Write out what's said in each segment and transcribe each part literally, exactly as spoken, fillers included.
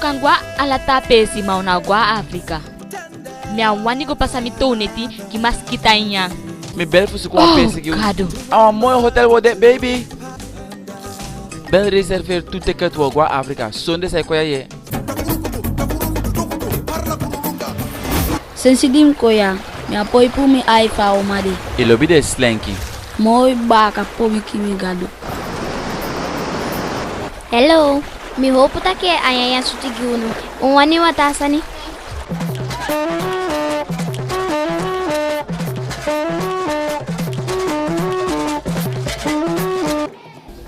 kan go a ala taa peesi, ma u ná o go a Afrika. Mi á wani go pasa mi tow neti gi maskita nyan. Mi beli fu suku wan peesi gi u. Gadu. A wan moi hotel u o de, baby. Beli reserveer tu ticket, u o go a Afrika sonde sai kon ya. Sensi di mi kon ya, mi á poi puu mi ain fu a uman de. I lobi den silenki. Moi baaka pobiki, mi Gadu. Hello, mi howpu taki a nyanyan switi gi unu. Un wani wan taa sani?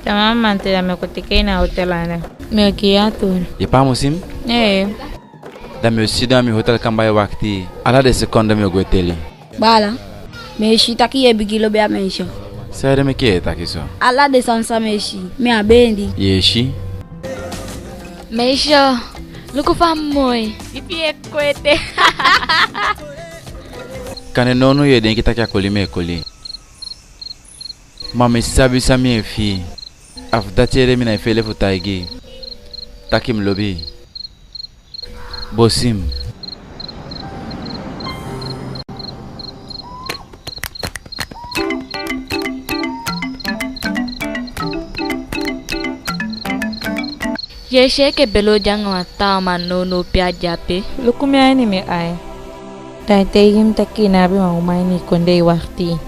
Tamaa mamanten da mi o kon teke i na hotel anda. Mi o gi i a tour. Ye paa musim? Ee. Da mi o sidon a mi hotel kamba e wakiti i. Ala den sekonde mi o go e teli. Baala, mi e si taki ye bigin lobi a meisyo. Saide meke ye taki so? Ala den sani san mi e si, mi á beendi. Ye si? Meisyo, luku fa moi. Ipi e kwete. Kande nownow ye denki taki a koli mi e koli. Ma mi sabi san mi e fii. A fu dati ede mi nái feele fu taigi i taki mi lobi i. Bosim. Ye si enke beli o de anga wan taa uman nownow pe a de ape. Luku mi ain ini mi ain. Da i taigi mi taki i ná abi wan uman ini i kondee e wakiti i.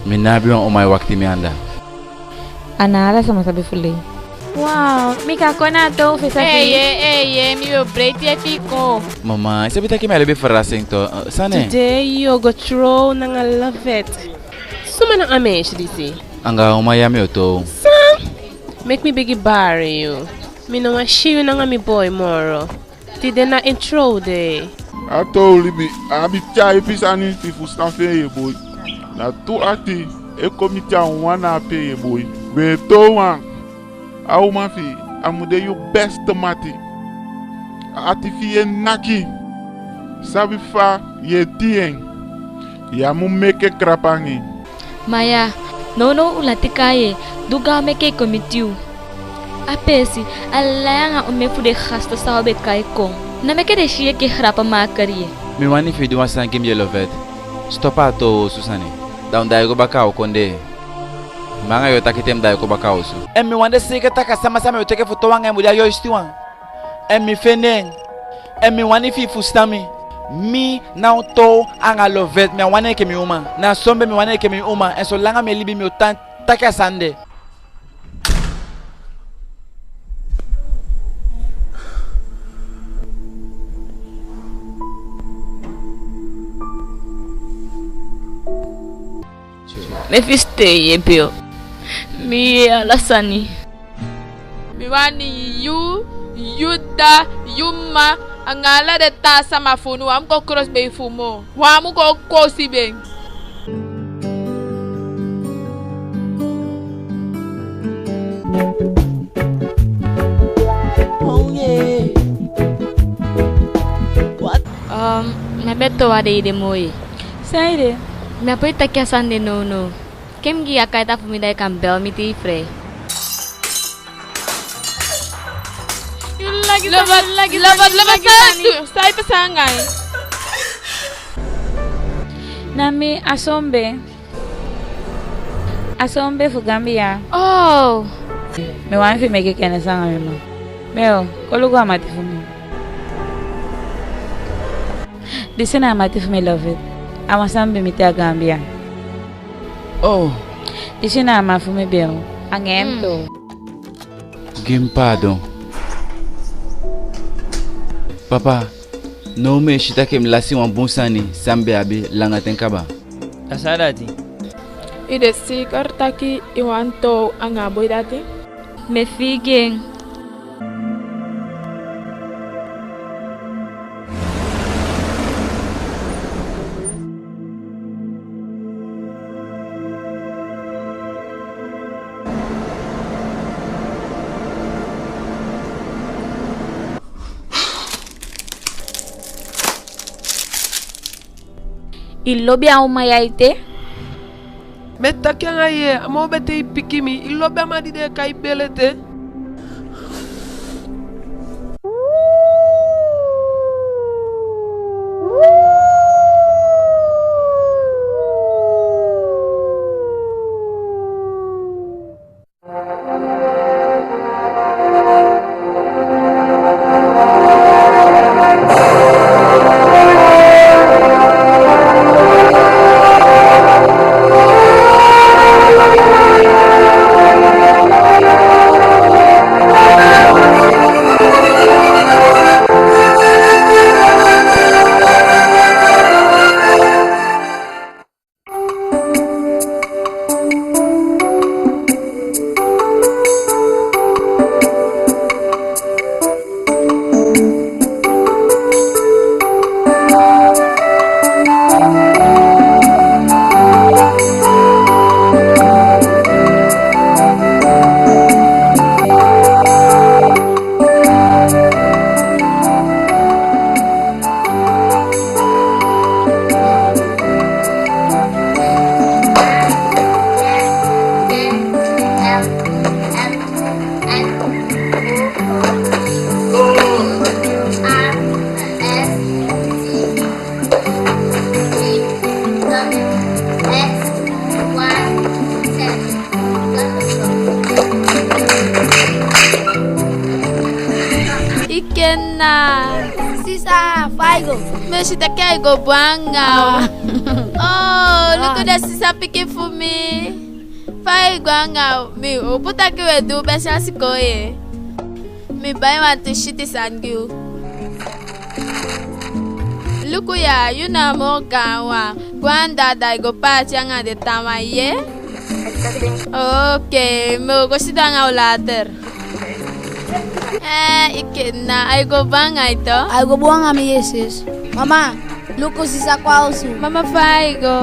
Mi ná abi wan uman e wakiti mi anda. A ná ala sama sabi fu lei. Wow, mi kan kon na a tow fu sabi. Eeye, eeye, mi o breiti efi i kon. Mama, i sabi taki mi á lobi verrassing tu. Eh, sani? Today yu o go trow nanga Lovet. Suma na a meisyo disi? Anga a uman ya mi o tow. San? Meki mi bigin bari yu. Mi ná wani si yu nanga mi boi moro. Tide na en trow dei. A tow libi, a abi tyaipi sani fi fusutan fi en, ye boi. Na tu ati e kon miti a wan na ape, ye boi. We towan. A uman fi i, a mu de yu beste mati. A ati fi i e naki. Sabi fa ye tii en. Ya mu meke krapa anga en. Ma ya, nownow u lati kai ye, du gaw meke i kon miti u. A peesi, a lai anga omen fu den gasten san u be kai kon. Ná meke den si i enke grappenmaker ye. Mi wani fi i du wan sani gi mi, ye Lovet. Stop a tow osu sani. Da u daai go baka a u kondee. Mi anga yu o taki te mi daai kon baka a osu. En mi wani de seiker taki a sama san mi o teke fu tow anga en mu de a yoisti wan. En mi fende en. En mi wani fi i fusutan mi. Mi ná o tow anga Lovet, mi á wani en enke mi uman. Na Sombe mi wani enke mi uman. En solanga mi e libi mi o tan taki a sani de. Mi e fii sitee ye bee. Mi yee ala sani. Mi wani yu, yu dda, yu mma, anga ala den taa sama fu unu, u á mu kon koosibei fu moo. U á mu kon koosibei. Um, mi á be tow a dei de moo. Saide? Mi á poi taki a sani de nownow. Ke mi gi i a kaita fu mi, da i kan bel mi te i frei. Yu lagi sani, yu lagi sani, yu lagi sani. Sai pasa anga i? Na mi, a Sombe. A Sombe fu Gambia. Oh. Mi wani fi i meke kenesi anga mi mma. Bel, kon luku a mati fu mi. Disi na a mati fu mi, Lovet. A wan san mi be miti a Gambia. Oh. Disi na a man fu mi, bel. Anga en mi tow. Gi mi paadon. Papa, now mi e si taki mi lasi wan bun sani san mi be abi langa ten kaba. A san dati? I de seiker taki i wani tow anga a boi dati? Mi e fii gi en. I lobi a uman ya ete? Mi e taki anga yu, a moo betee i piki mi. I lobi a man di den e kai Bele te? Ikenna. Sisa, fa i go? Mi si taki ai go bun anga u. Ah. Oh, luku den sisa pikin fu mi. Fa i go anga u? Mi howpu taki we du besi a sikoo ye. Mi bai wantu switi sani gi u. Luku ya, yu na a moo gaanwan. Go anda, da i go paati anga den taawan ye. Oke, mi o go sidon anga u later. Eh, Ikenna, ai go bun anga i tu? Ai go bun anga mi ye, sis. Mama, luku sisa kon a osu. Mama, fa ai go?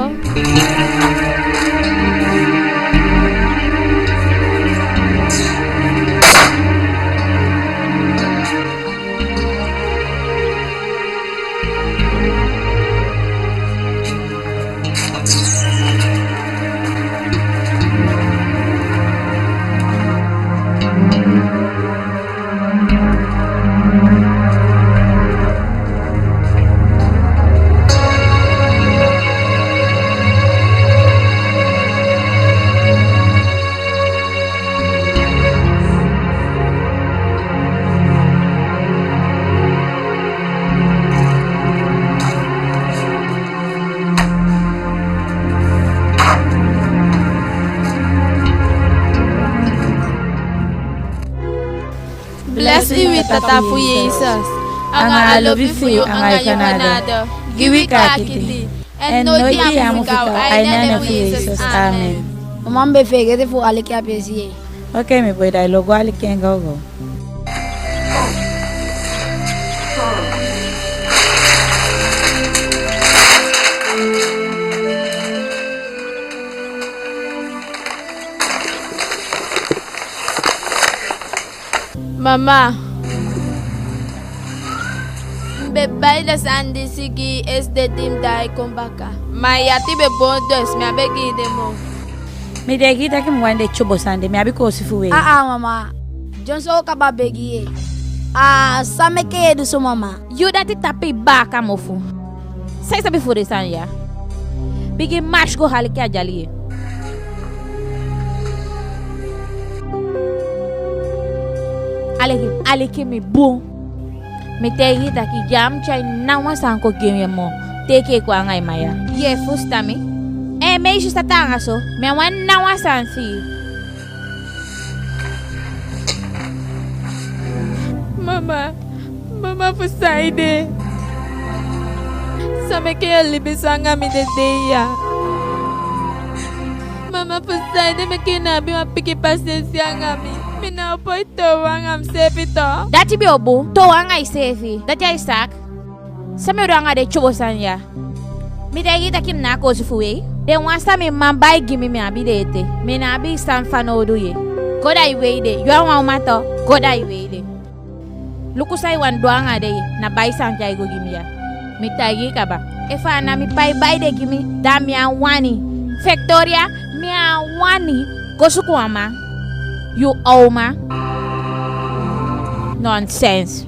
Blesi wi, Tata fu Jesesi, anga a lobi fu yu anga yu genade gi wi kaakiti. En noiti yu á mu fika u, a ini a nen fu Jesesi. Amen. Mama, mi be feegete fu aliki a peesi ye. Oke, mi boi, da i lo go aliki en gogo. Mama, mi be bai den sani disi gi yu esde di mi daai kon baka. Ma yu ati be boon, dus mi á be gi yu den moo. Mi taigi yu taki mi wani den tyobo sani de, mi abi koosi fu wei. Aa, mama. Dyonson u kaba begi ye. Aa, san meke yu e du so, mama? Yu dati tapu i baaka mofu. San i sabi fu den sani ya? Bigin mars go aliki a dyali ye. Aliki, aliki mi bun. Mi taigi i taki yu á mu tyai ná wan sani kon gi mi moo te i kon anga i man ya. Yu e fusutan mi? Ee, mi e si san taanga so. Mi á wani ná wan sani fi yu. Mama, mama, fu saide? San meke yu e libi so anga mi den dei ya? Mama, fu saide meke yu ná abi wan pikin pasensi anga mi? Mi ná o poi toow anga miseefi tu. Dati be o bun, toow anga iseefi. Dati a i saak. San mi o du anga den tyobo sani ya? Mi taigi i taki mi ná a koosi fu wei. Den wan san mi man bai gi mi, mi abi den ete. Mi ná abi san fanowdu ye. Go da i wei den. Yu a wan uman tu, go da i wei den. Luku san i wani du anga den ye. Ná bai sani tyai go gi mi ya. Mi taigi i kaba. Efu a ná mi pai bai den gi mi, da mi á wani. Victoria, Mi á wani go suku a man. Yu a uman. Nonsens.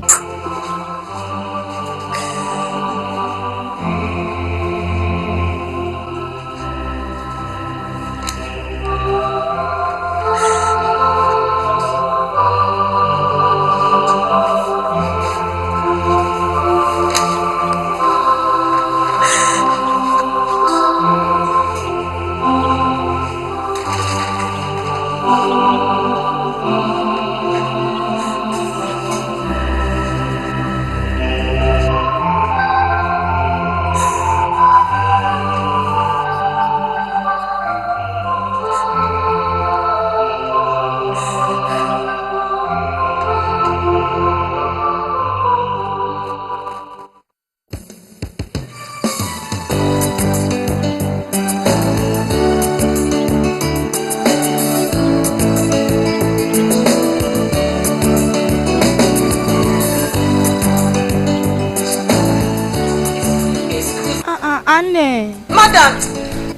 Ah, ah, Anne. Madam!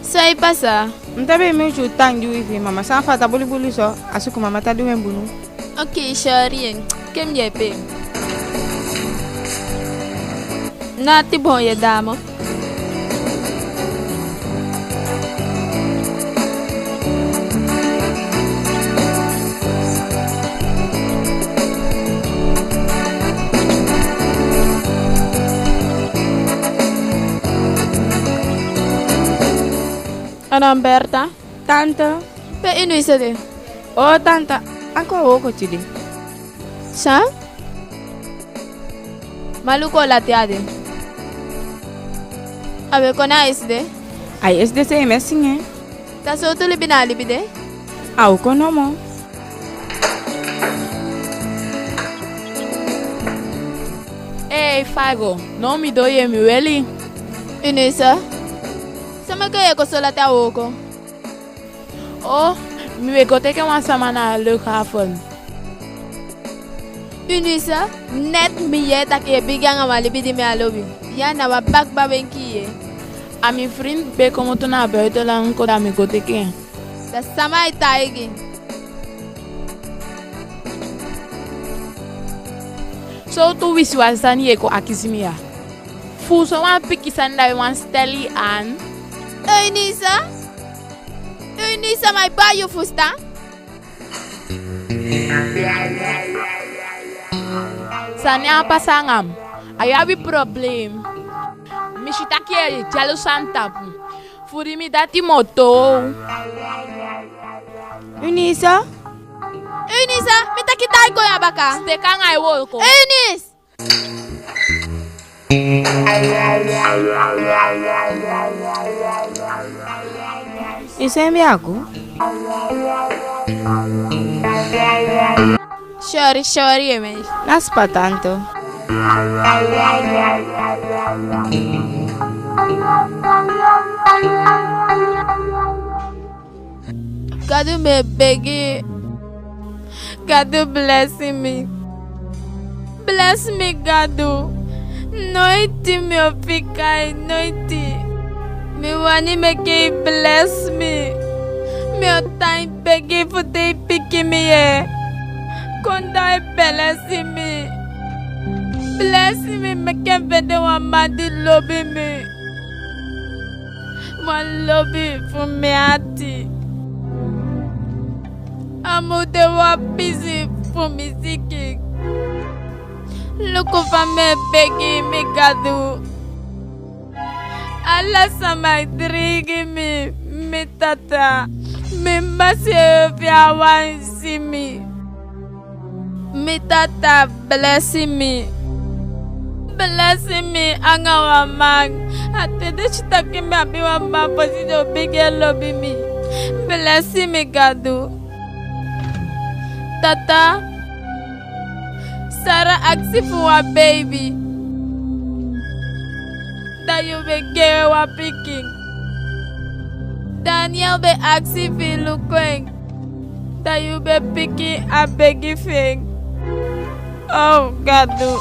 San e pasa? Mi ta be mi utu tan di wi fi mama san fa ta buli buli so, a suku mama ta du en bunu. Oke, sorry, en. Ken mi yeepi en. Na ti bon ye damo. Ana Berta. Tante. Pe Eunice de? O tante, a kon a wooko tide. San? Ma luku o lati a de. A be kon a i esi de? A i esi de seei mi e si en. Da sowtu libi na a libi de? A o kon nomo. Ei, fa i go? Now mi doo ye, mi weli. Eunice, san meke ye kon so lati a wooko? O, mi be go teke wan sama na a luchthaven. Eunice, net mi yee taki ye bigin anga wan libi di mi á lobi. Ya na wan bakbawenki ye. A mi vriend be komoto na buitenland kon, da mi go teke en. Da sama e taigi? Sowtu wisiwasi sani ye kon akisi mi ya? Fu sowan pikin sani da yu wani siteli an? Eunice? Eunice, ma i bai yu fusutan? Sani á pasa anga mi. A yu abi problem. Mi si taki ye dyalusu a mi tapu. Fu di mi dati moo toow. Eunice? Eunice, mi taki da i kon ya baka. Siteki anga i wooko. Eunice! I sende a go? Sorry, sorry, e mi. Na spa tante. Gadu, mi e begi. Gadu, blesi mi. Blesi mi, Gadu. Noiti mi o fika i, noiti. Mi wani meke i blesi mi. Mi o tan e begi fu te i piki mi ye. Kon da i blesi mi. Blesi mi, meke mi fende wan man di lobi mi. Wan lobi fu mi ati. A mu de wan pisi fu mi sikin. Luku fa mi e begi, mi Gadu. Ala sama e diingi mi, mi Tata. Mi masi e fii a wan si mi. Mi Tata, blesi mi. Blesi mi anga wan man. A te den si taki mi abi wan man fosi den o bigin e lobi mi. Blesi mi, Gadu. Tata, Sara akisi fu wan beibi. Da yu be gi en wan pikin. Daniel be akisi fi i luku en. Da yu be piki a begi fi en. O Gadu,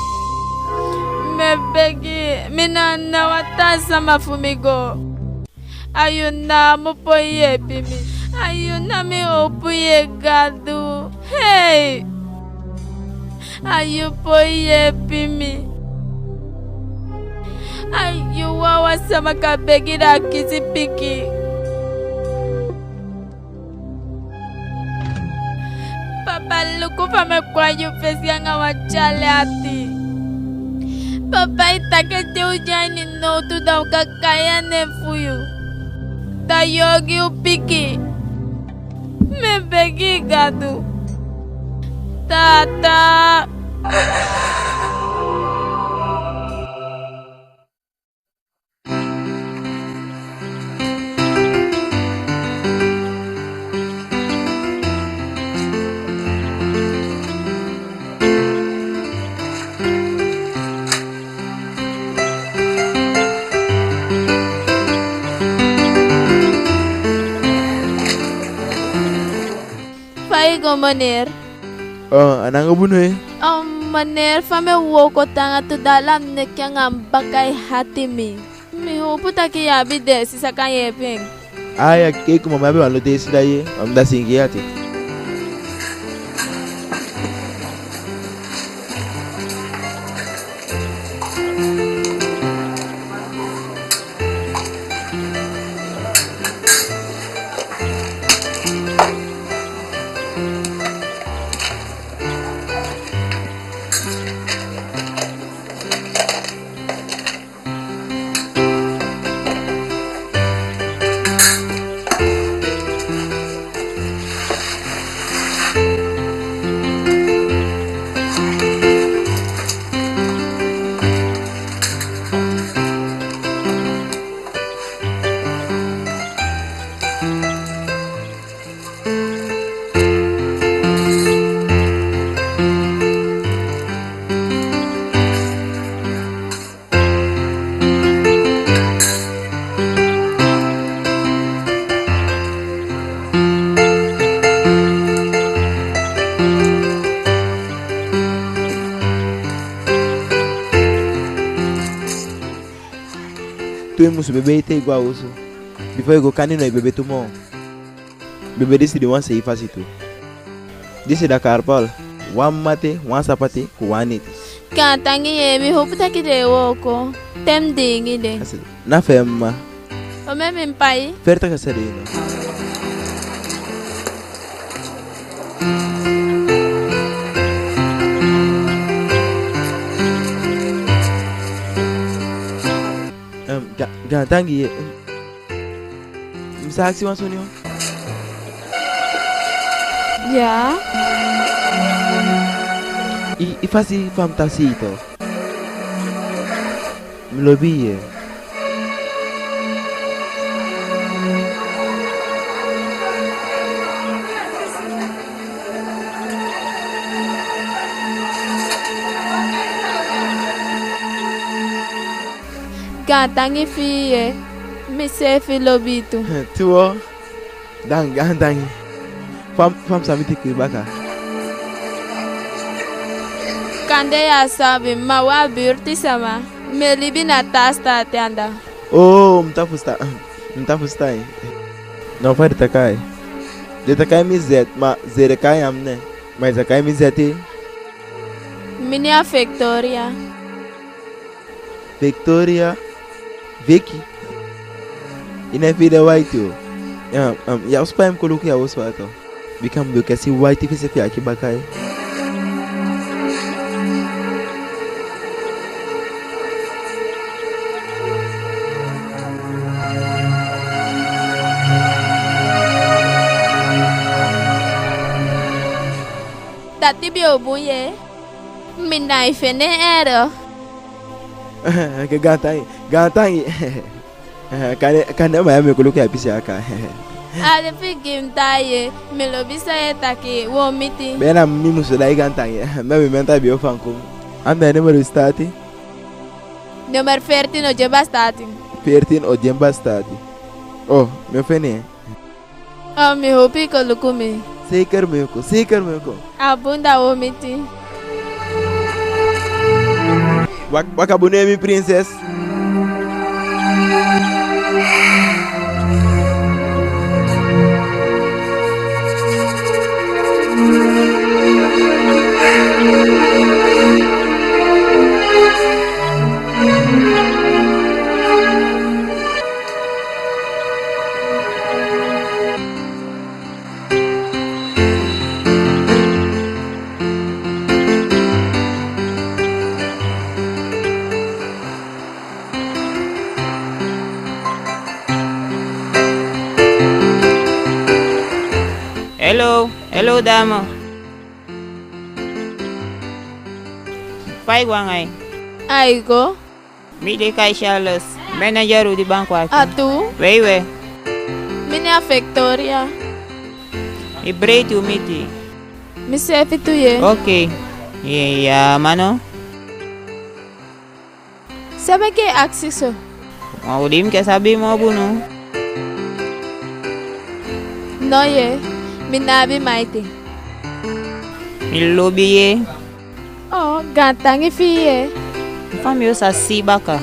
mi e begi, mi ná a wan taa sama fu mi go. A yu namo poi yeepi mi. A yu na mi howpu, yee Gadu. Hei! A yu poi yeepi mi. A yu wawan sama kan begi da a kisi pikin. Papa, luku fa mi e kon a yu fesi anga wan tyali ati. Papa, i taki te u de a ini nowtu da u kan kai a nen fu yu. Da yu o gi u pikin. Mi e begi i, Gadu. Tata. Fa i go, meneer? Oh, a nanga bunu, e? Oh, meneer, fa mi e wooko taanga tu, da ala mi neki anga mi baka e hati mi. Mi howpu taki yu abi deesi san kan yeepi en. Aya, kei kuma mi abi wan lo deesi da ye, ma mi da singi ati. Tu i musu bebe ete i go a osu. Bifo i go kandi no i bebe tu moo. Bebe disi de wan seefi fasi tu. Disi da karpal, wan mate, wan sapati, ku wan neti. Gaantangi yee, mi howpu taki den e wooko, te mi diingi den. Na fee mma. Omen mi mu pai? Feri taki a sa de no. Em, ga-, gaantangi yee. Mi sa akisi wan sani o. Ya. I, i fasi fa mi ta si i tu. Mi lobi i yee. Gaantangi fi i yee, mi seefi lobi i tu. Tuu o. Dangi, gaantangi. Fa mi, fa mi sa miti i baka? Kande yu á sabi, ma u a birti sama. Mi e libi na taa sitaati anda. Oo, mi ta fusutan. Mi ta fusutan. No, fa den e taki i? Den e taki mi Zet, ma Zet den e kai mi nen. Ma i sa kai mi Zet. Mi nen a Victoria. Victoria? Vicky? I ná e fii de waiti o. Ya, um, ya o sipai mi kon luku i a osu a tu. Bika mi be o kan si waiti fesi fi i aki baka. Dati be o bun yee. Mi ná e fende en ede. Oke, gaantangi, gaantangi. Kande, kande ma ya mi e kon luku i a pisi aka. A de fi gi mi taa yee, mi lobi san i e taki, wo miti. Be na mi musu da i gaantangi. Mi abi mi mente a be o fan kon. A mi a numero sitaati? Numero veertien o dyemba sitaati. Veertien o dyemba sitaati. Oh, mi o fende en. Oh, mi howpu i kon luku mi. Zeker mi o kon, zeker mi o kon. A bun, da wo miti. Wak-, waka bun, mi prinses. Hello, dame. Fa i go anga i? Ai go. Mi de kai Charles, manager u di banku aki. A tuu? Wei wei. Mi nen a Victoria. I breiti u miti. Mi seefi tu ye. Oke. Ye, ya, mano. San meke i akisi so? Ma u di mi ke sabi moo bunu. No ye, mi ná abi maiti. Mi lobi ye. Oo, gaantangi fi i ye. Fa mi o sa si i baka?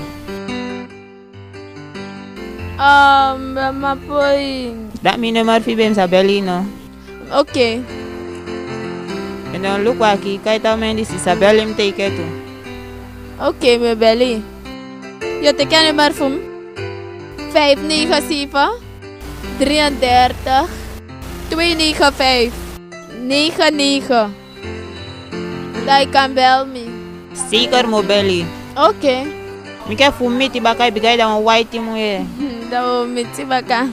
Um, ma poi. Da mi nummer fi i be mi sa beli i no? Oke. En dan luku aki, kai ta omen disi, sa beli mi te i ke tu. Oke, mi o beli i. Yo teke a nummer fu mi? Vijf negen zeven, drieëndertig, twee negen vijf, negen negen. Da i kan beli mi. Zeker mi o beli i. Oke. Mi ke fu miti baka, i bika i da wan waiti mu ye. Da wo miti baka.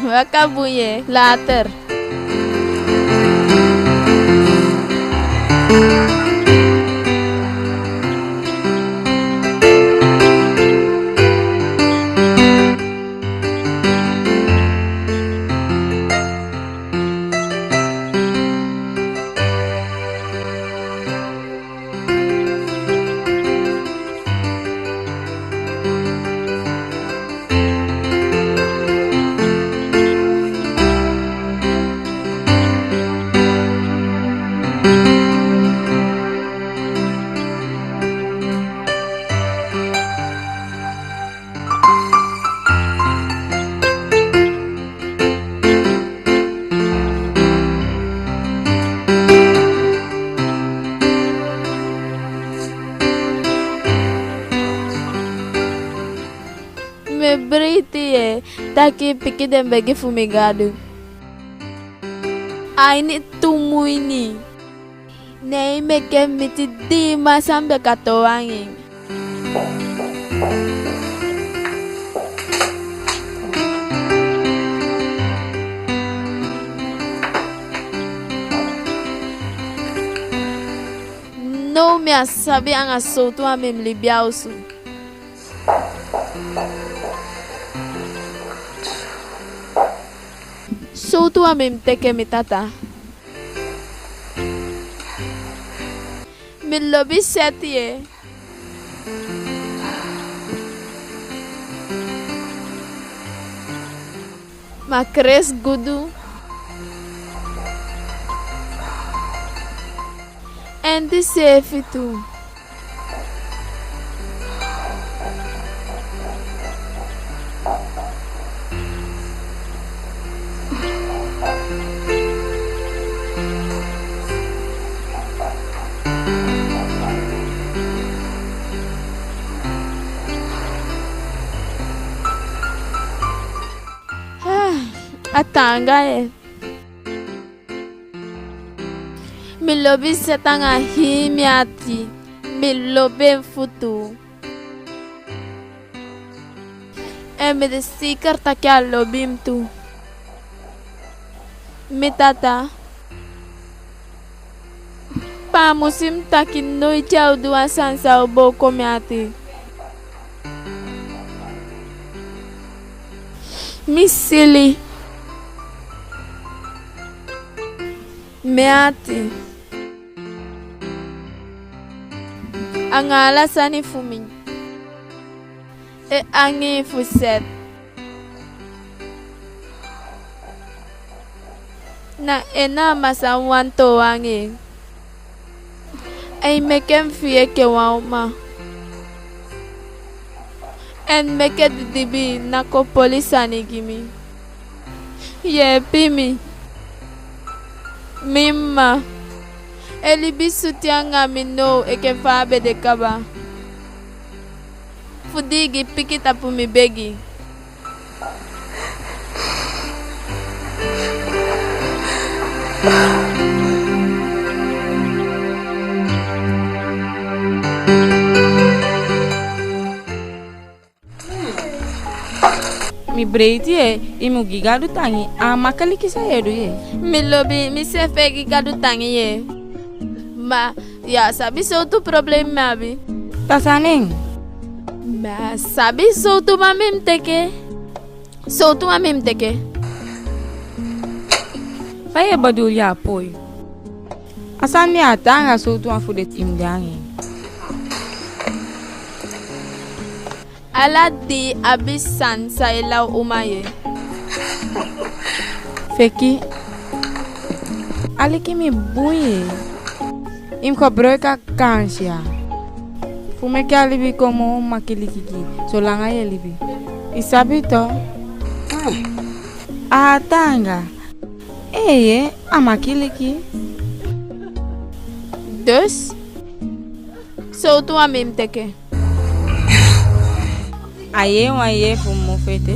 Waka bun ye, later. Mi breiti ye, taki piki den begi fu mi Gadu. A ini tu muini. Ne i meke mi miti dii man san mi be kan toow anga en. Now mi á sabi anga sowtu wan mi mu libi a osu. Sowtu wan mi mu teke mi tata. Mi lobi Seth ye. Ma Chris gudu. En di seefi tu. A taanga ye. Mi lobi Seth anga hii mi ati. Mi lobi en futu. En mi de seiker taki a lobi mi tu. Mi tata, paamusi mi taki noiti a o du wan sani san o booko mi ati. Mi sili. Mi ati. Anga ala sani fu mi e angii fu Seth. Na en na a man san wani toow anga en. Ai meke mi fii enke wan uman. En meke didibii ná kon poli sani gi mi. Yeepi mi. Mi mma, e libi switi anga mi now enke fa a be de kaba. Fu di i gi piki tapu mi begi. Mi Breiti ye, i mu gi Gadu tangi, a makiliki san ye du ye. Mi lobi, mi seefi e gi Gadu tangi ye. Ma, ya sabi sowtu problem mi abi. Taa san na en? Ma sabi sowtu man mi mu teke. Sowtu man mi mu teke. Fa ye bedoel ya poi? A sani ya taanga sowtu wan fu den i mu de anga en. Ala dei abi sani san e law uman ye. Feki. Aliki mi bun ye. I mu gebruiki a kansi ya fu meke a libi kon moo makiliki gi i, solanga ye libi. I sabi to. A taanga. Eeye, a makiliki. Dus, sowtu wan mi mu teke? A yee wan yee fu mofo ete.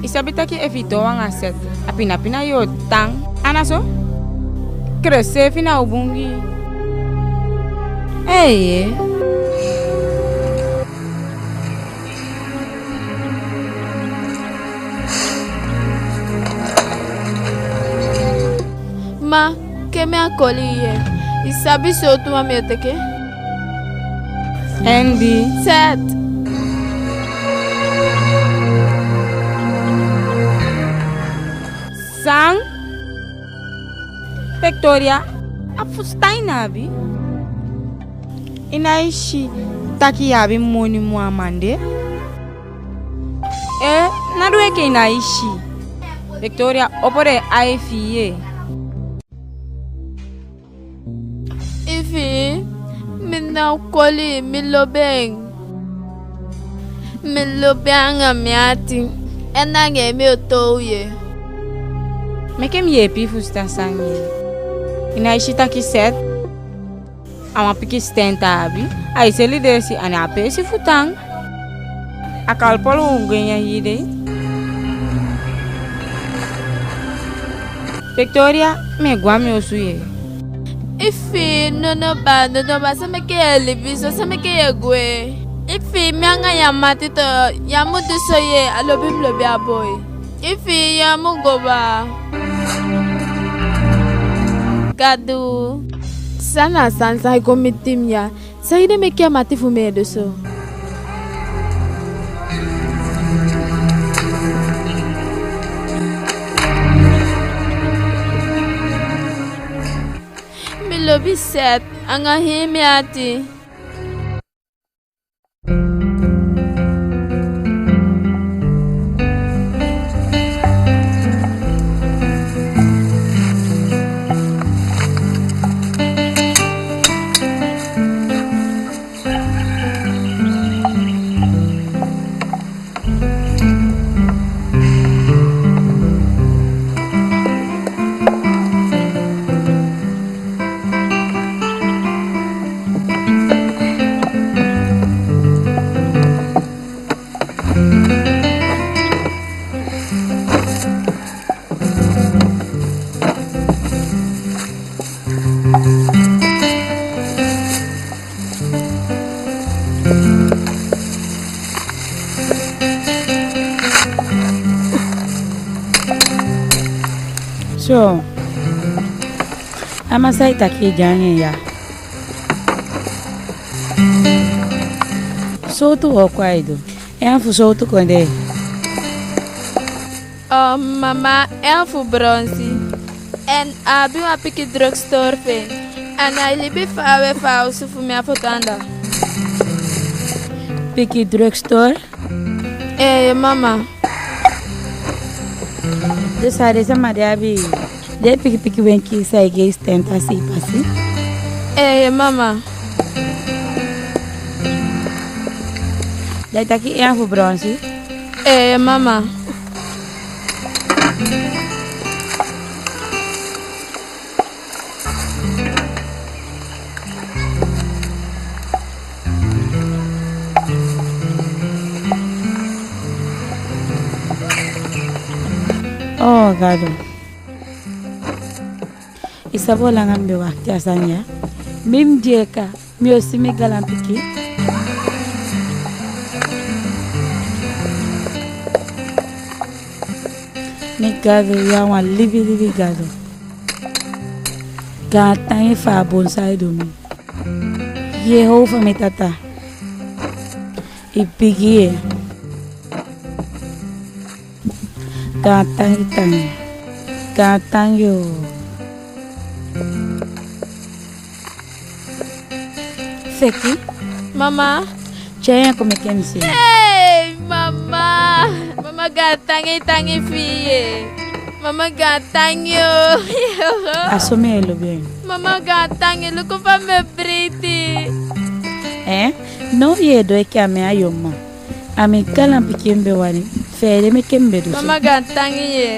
I sabi taki efu i toow anga Set, a pina pina yo tan. A ná so? Keleseefi ná o bun gi i. Eeye. Ma, ke mi á koli i ye, i sabi sowtu wan mi o teke? Endi? Set. San? Victoria, a fusutan i ná abi? I nái si taki i abi moni moo a man de? Ee, ná du enke i nái si. Victoria, opo den ain fi i ye. Ifi, mi ná o koli, mi lobi en. Mi lobi en anga mi ati. En anga en mi o toow ye. Meke mi yeepi i fusutan sani ye. I nái si taki Set a wan pikin siten a abi, ai seli deesi a ná abi peesi fu tan. A kalpolo o gwe nyan hii dei. Victoria, mi e gwe a mi osu ye. Ifi, nono baa, nono baa, san meke ye libi so, san meke ye gwe? Ifi, mi anga yu a mati to, yu á mu du so ye, a lobi mi lobi a boi. Ifi, yu á mu go baa. Gadu. San na a sani san e kon miti mi ya? Saide meke a mati fu mi e du so? Mi lobi Set anga hii mi ati. So, a man san i taki i de anga en ya, sowtu wooko ai du? En fu sowtu kondee? Oh, mama, en fu Bronsi. En a abi wan pikin drugstore fi en. A nái libi faawe fu a osu fu mi a foto anda. Pikin drugstore? Eeye, mama. Dus a den sama de abi den pikin pikin wenki san e gei siten a seipasi? Eeye, mama. Da i taki en fu Bronsi? Eeye, mama. Oh, Gadu. I sabi o langa mi be wakiti a sani ya? Mi mu dyeka. Mi o si mi gaanpikin. Mi Gadu, yu a wan libilibi Gadu. Gaantangi fu a bun san i du mi. Yu e how fu mi, Tata. I bigi ye. Gaantangi, tangi. Gaantangi o. Feki. Mama. Tyai en kon meke mi si. Hey, mama. Mama, gaantangi, tangi fi i. Mama, gaantangi o. A so mi e lobi en. Mama, gaantangi, luku fa mi e breiti. Eh? Now yu e du enke a mi a yu mma. A mi gaanpikin mi be wani, feele meke mi be du so. Mama, gaantangi ye.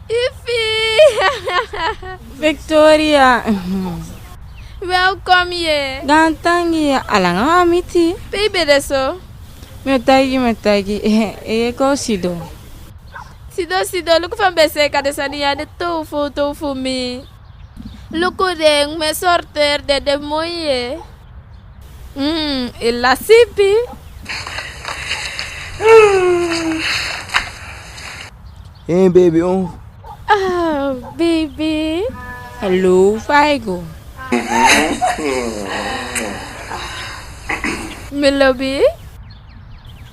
Ifi! Victoria. Welkom ye. Gaantangi ye. A langa u á miti. Pe i be de so? Mi o taigi, mi o taigi. Eh, eh, kon sidon. Sidon, sidon. Luku fa mi be seeka den sani ya, den towfuu, towfuu mi. Luku den, mi e sorteer den, den moi ye. Mm, i lasi ipi. Hey, baby, oh. Ah, baby. Hallo, fa i go? Mi lobi.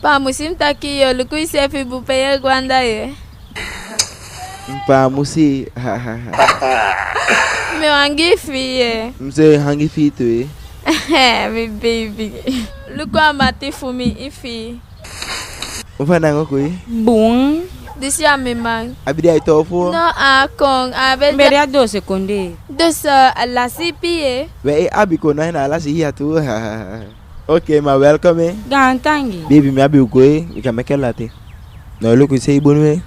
Paamusi, mi taki yo luku iseefi bun pe ye go anda ye. Mi paamusi. Mi o hangi fi i ye. Mi sa hangi fi i tu ye. Mi baby. Luku a mati fu mi, Ifi. Unfa nango koi? Bun. Disi a mi man. A bidi ai toofu? No, a kon. A be de a doose kondee. Dus a lasi ipi ye. We, a abi kon na a lasi hia tu. Ok, ma welkom, eh. Gaantangi. Baby, mi abi u go, eh. Mi kan meke lati. No, luku, sei bun we.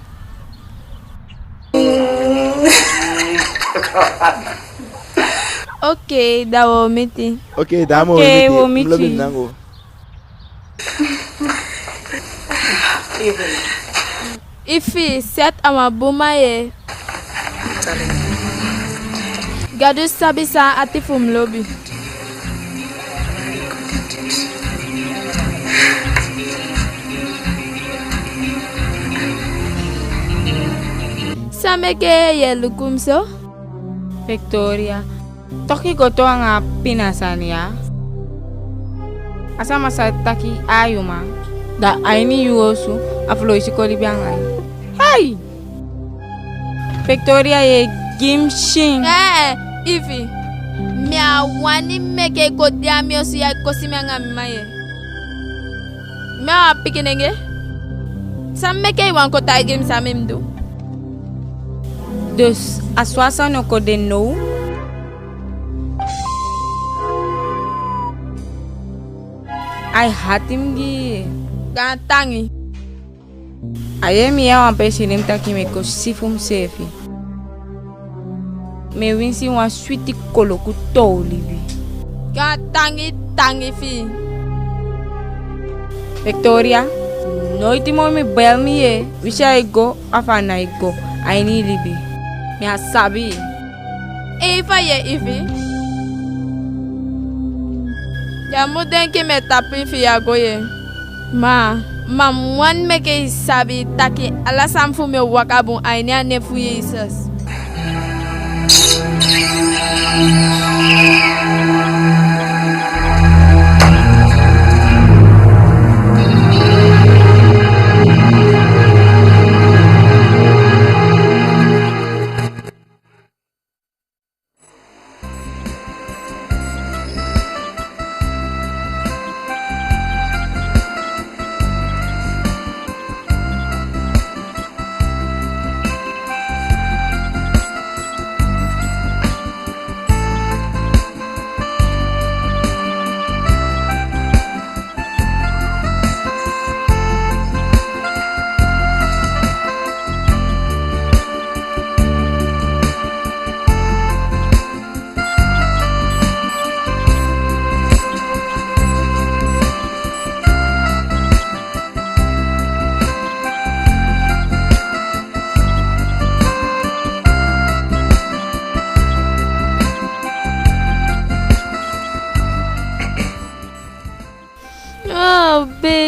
Ok, da wo miti. Ok, da wo miti. Mi lobi nango. Ifi, set a wan bun man ye. Gadu sabi san a ati fu mi lobi. San meke ye luku mi so? Victoria. Toku i go toon anga a pina sani ya. A sama sa taki a yu man, da a ini yu osu a foloisi kon libi anga yu. Hei! Victoria, ye gi mi sin. Eh, eh, Ifi. Mi á wani meke i kon de a mi osu ya e kosi mi anga mi man ye. Mi a wan pikinenge. San meke i wani kon taigi mi san mi mu du? Dus a so a sani o kon de now. Ai hati mi gi i. Gaantangi. A yee mi yee a wan peesi nen mi taki mi e kon si fu miseefi. Mi e winsi wan switi koloku toow libi. Gaantangi, tangi fi i. Victoria, noiti moo mi bel mi ye, winsi ai go, a fa a nái go, a ini i libi. Mi á sabi. Ei fa ye Ifi. Ya mu denki mi e tapu i fi ya go ye. Ma, ma mi wani meke i sabi taki ala sani fu mi o waka bun a ini a nen fu Jesesi.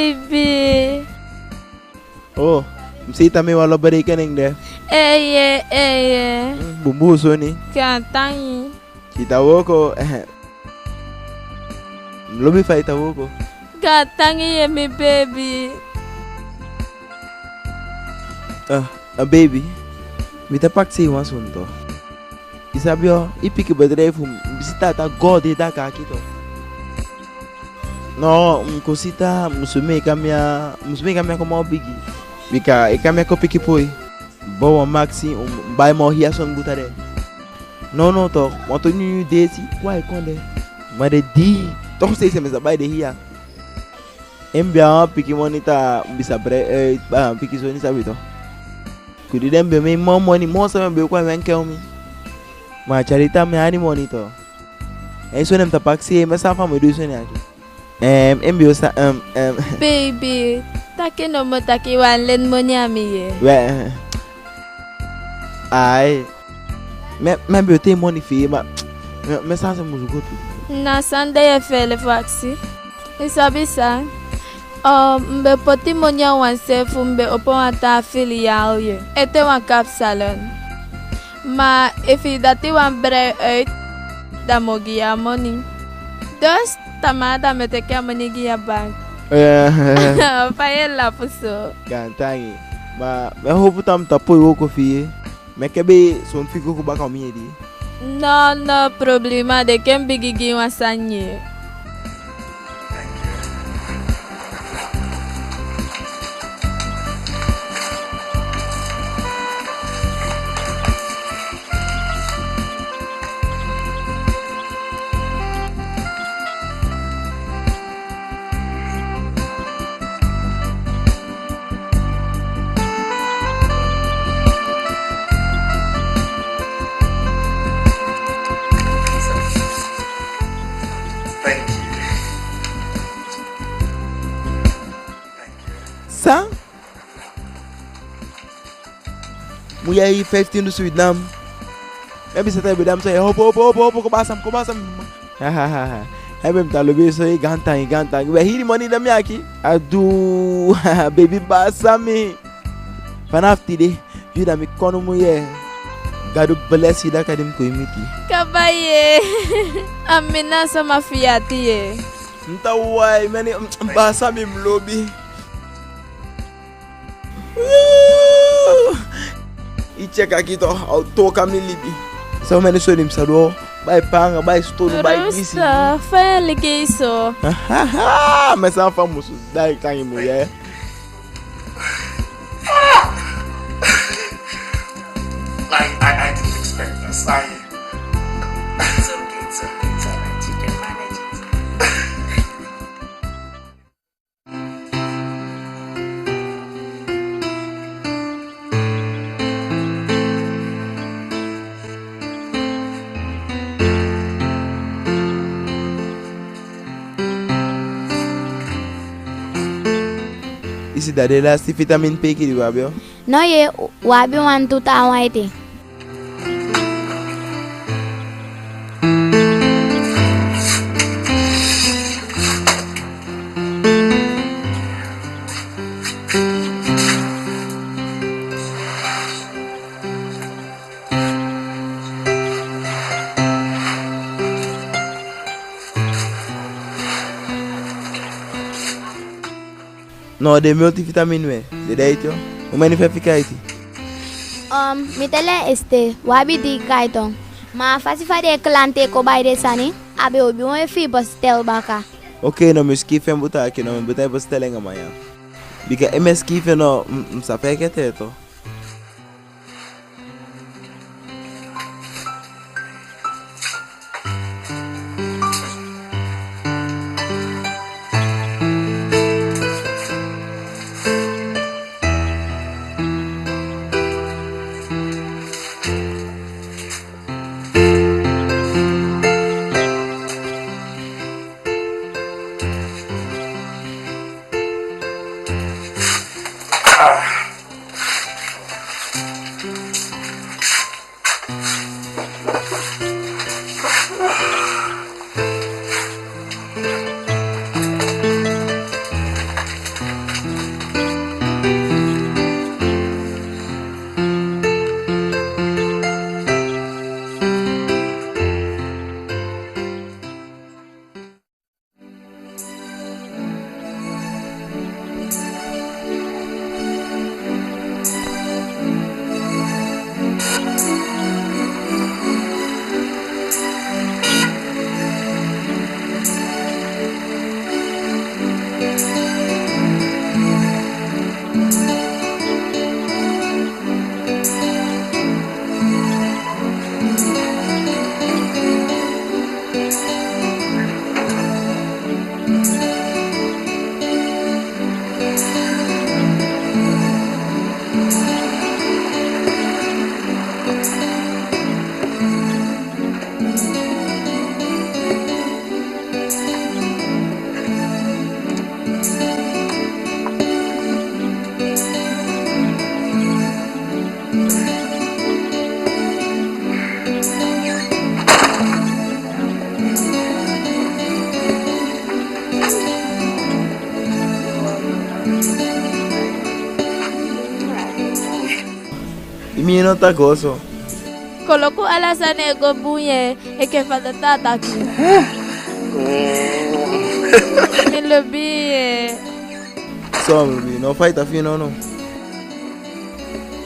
Baby. Oh, mi si i ta mi wan lo bereik en de. Eeye, eeye. Mm, bunbun soni. Gaantangi. I ta wooko, eh. Mi lobi fa i ta wooko. Gaantangi ye, mi baby. Ah, ah, baby. Mi ta pakisei wan soni tu. I sabi o, i pikin bedrijf, mi si taki a Gadu e dakaa aki tu. No, mi kon si taki mi musu meke a mi a, mi musu meke a mi a kon moo bigi. Bika enke a mi a kon pikin poi. Bo wan makisi, mi bai moo hia soni buta de. No, no, tu, wantu nyunyun deesi, kon ai kon de. Ma den dii, tu sei se mi sa bai den hia. En mi be abi wan pikin moni tu, mi be sa brei, eh, bai wan pikin soni, sabi tu. Ku di den be o meke moo moni, moo san mi be o kon a wenke u mi. Ma a tyali taki mi á abi moni tu. En soni mi ta pakisei, mi sa fa mi du soni aki. Em, en mi be o sa, em, em. Baby, taki nomo taki i wani leni moni a mi ye. We, ai. Mi, mi be o teke moni fi i, ma mi, mi sa san mi musu go tu. Na san de ye fele fu akisi. I sabi san? Um, mi be poti moni a wan se fu mi be opo wan taa filiaal ye. Ete wan kapsalon. Ma efu i dati wani brei uit, da mi o gi i a moni. Dus, tamaa da mi e teke a moni gi i a bank. Eh. Fa ye lafu so? Gaantangi. Ma mi e howpu taki mi ta poi wooko fi i ye. Meke be son fiko kon baka mi ede. No, no problema, den kan bigin gi i wan sani ye. Thank you. Thank you. San? Mu yai fifteen dunsu wi dam. Mi be sa taki wi dam so, hopo, hopo, hopo, hopo, kon baka san mi, kon baka san mi. Ha, ha, ha, ha. Ai be mi ta lobi so, gaantangi, gaantangi. We hii moni dam ya aki. A du, baby baka san mi. Fanafu tide, yu da mi konu mu ye. Gadu blesi i daka di mi kon e miti. Kaba ye. A mi na sama fi i ati ye. Mi ta wai, meni, baka san mi, mi lobi. I tyeki aki tu, a o tooka mi libi. San meni soni mi sa du, bai paanga, bai sitonu, bai disi. Rusta, fa i e aliki so? Mi sa fa musu dai kan i mu ye. I, I, I didn't expect this. I... It's okay, it's okay, it's all right. You can manage it. Disi da den lasti vitamin peiki di wi abi o. No ye, wi abi wantu taawan ete. No, den multivitamin we, den de ete o. Umeni fu en fika ete? Um, mi teli en esde, wi abi dii kaiton. Ma a fasi fa den e klanti e kon bai den sani, a be o bun efu i bestel baka. Oke, no, mi sikiifi en buta aki, no, mi buta en bestel en anga mi anya. Bika efu mi á sikiifi en no, mi, mi sa feegete tu. Mi no taki so. Koloku ala sani e go bun ye, enke fa data taki. Mi lobi ye. So, mi lobi, no fight a fi i, no, no.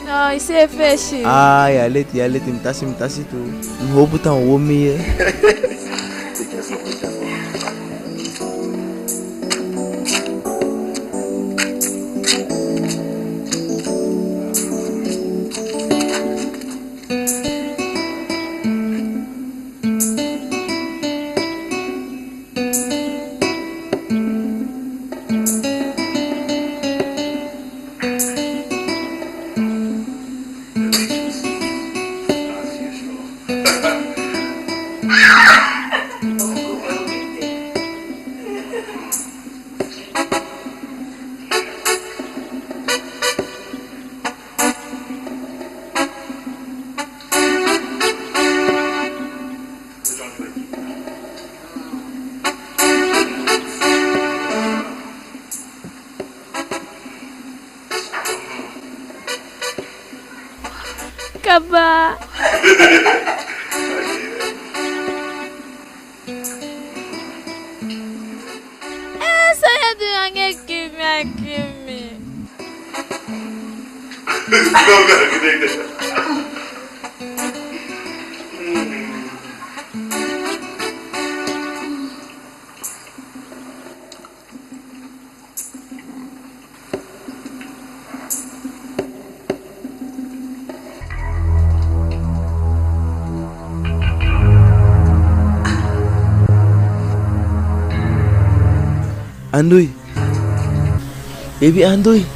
No, i si e fesi. Ah, ya leti, ya leti, mi ta si, mi ta si tu. Mi howpu tan womi ye. Kaba. Eh, san ya du anga en? Kii mi, a kii mi. Andui. Baby Andui.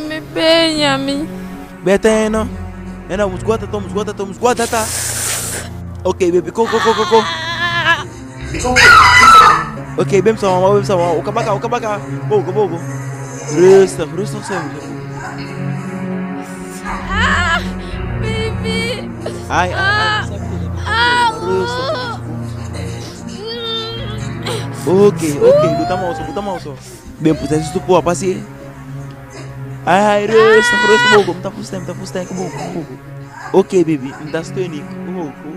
Mi be nyan mi. Beta, eno. Eno, musu go a tata, musu go a tata, musu go a tata. Ok, baby, kon, kon, kon, kon, kon. Ok, bem sama, bem sama. U kan baka, u kan baka. Bow go, bow go. Rustig, rustig, rustig. Ah, baby. Ai, ai, ai. Ah, ah, rustig. Ok, ok, bow tan moo so, bow tan moo so. Bem, puta, si tu poi pasa. Ai, ai, rustig, rustig, bow go, mi ta fusutan, mi ta fusutan, bow go, bow go. Ok, baby, mi ta steun i. Bow go.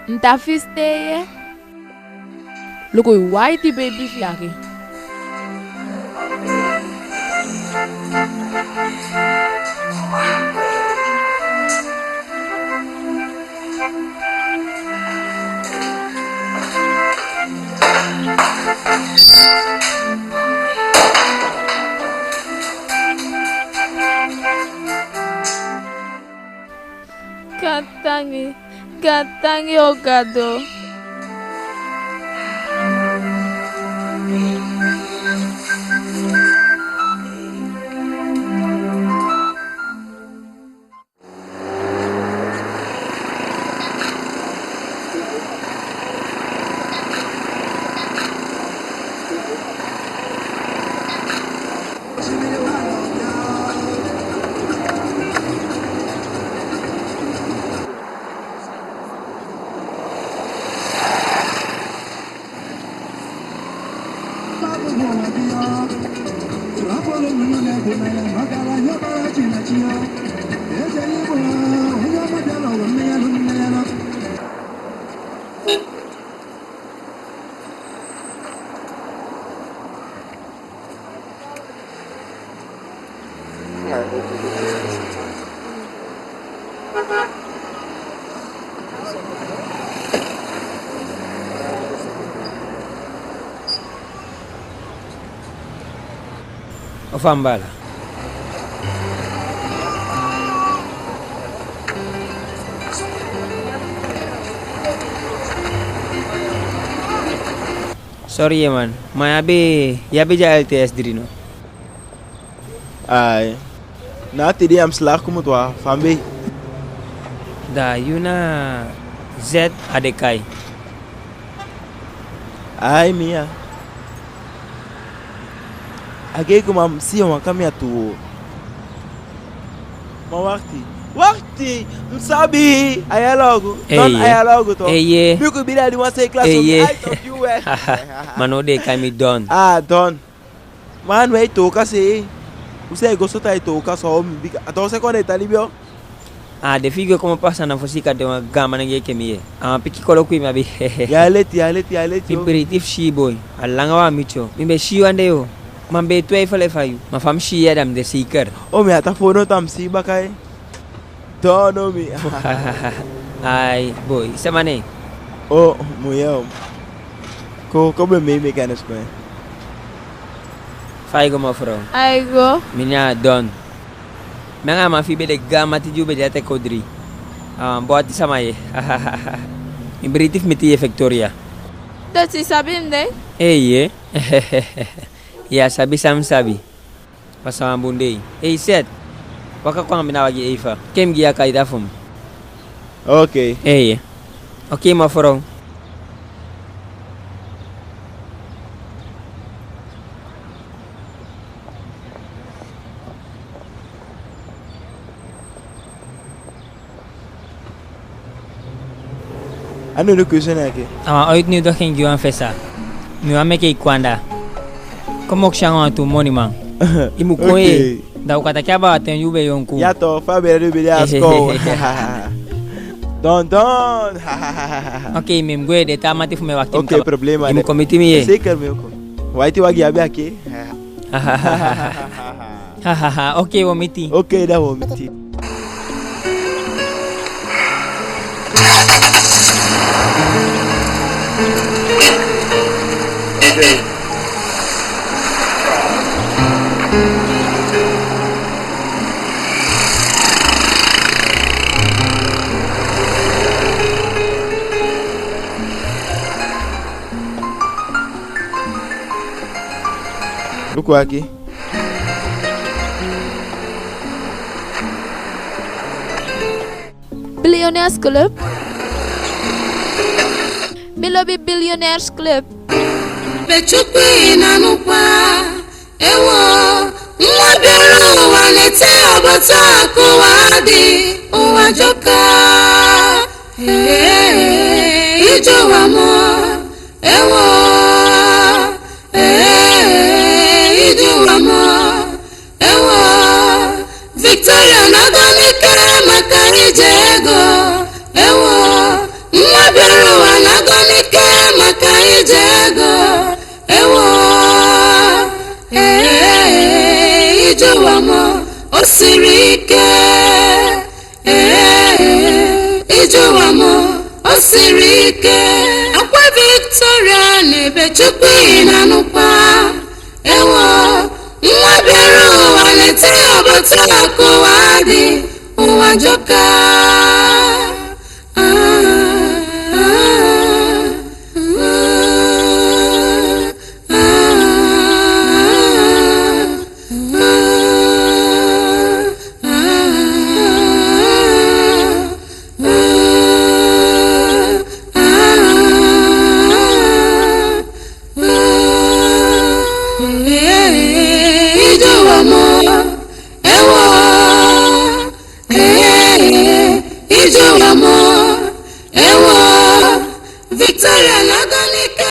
Mi ta fusutan ye. Luku i waiti baby fi i aki. Gaantangi, gaantangi o Gadu. O fa mi baala? Sorry, man. Ma yu abi, yu abi dya L T S dri, no? Ai. Na tide ya mi slaag komoto a fa mi be. Da yu na Z a de kai. Ai, mi ya. A gei go, ma mi si yu wan kamia tu. Ma wakti. Wakti. Mi sabi. A ya logu. Don, a ya logu to. Eye. Biko bida di wan sei klas. Eye. Ai, to yu we. Ma no de kai mi Don. Ah, Don. Man, we i tooka se. U sa e go sota i tooka so mi bika. A to se kon de tali bio. A de fi i go kon pasa na fosi ka de wan gaan man nenge enke mi ye. A wan pikin koloku mi abi. Ya leti, ya leti, ya leti. Mi breiti fu si i boi. A langa wan mi miti yu. Mi be si i wan dei o. Ma mi be e twijfel efu a yu. Ma fa mi si i ya da mi de seiker. O, mi ata fono ta mi si i baka e. Tono mi. Ai, boi, sama ne? O, mu yee o. Ko, ko be mi mekanis ko. Fa i go, mevrouw? Ai go. Mi na Don. Mi anga a man fi i be de gaan mati di u be de a te kodri. A wan bun ati sama ye. Mi breiti fu miti i ye, Victoria. Dati i sabi mi de? Eye. Ya sabi san mi sabi. Pasa wan bun dei. Ei, Seth. Waka kon anga mi na wagi, Eva. Ke mi gi i a kaita fu mi. Okei. Eye. Okei, mevrouw. A no de kwesi enke. A wan uitnodiging gi wan fesa. Mi wani meke i kon anda. Kon mokisi anga wantu moniman. I mu kon ye. Okei. Da u kan taki abaa a ten di u be yonku. Ya to, fa a be de u be de a sikoo. Don, don. Okei, mi mu gwe, den taa mati fu mi e wakiti mi kaba. Okei, problema. I mu kon miti mi ye. Seiker mi o kon. Waiti wagi abi ake. Hahaha, okei, wo miti. Okei, da wo miti. Luku aki. Billionaires Club. Mi lobi Billionaires Club. Be chukwi na nukwa. Ewo, nwa bịara ụwa na-ete ọbọtọ akụwa dị ụwa jọka. Ee, ije ụwa mọ. Ewo, ee, ije ụwa mọ. Ewo, Victoria na-aga n'ike maka ije ego. Ewo, nwa bịara ụwa na-aga n'ike maka ije ego. Ewo, ee, ije ụwa mọ, o siri ike. Ee, ije ụwa mọ, o siri ike. Akwa Victoria na-ebe chukwu ị na-anụkwa. Ewo, nwa bịara ụwa na-ete ọbọtọ akụwa dị ụwa jọka. Ije ụwa mọ, ewo. Ee, ije ụwa mọ, ewo. Victoria na-aga n'ike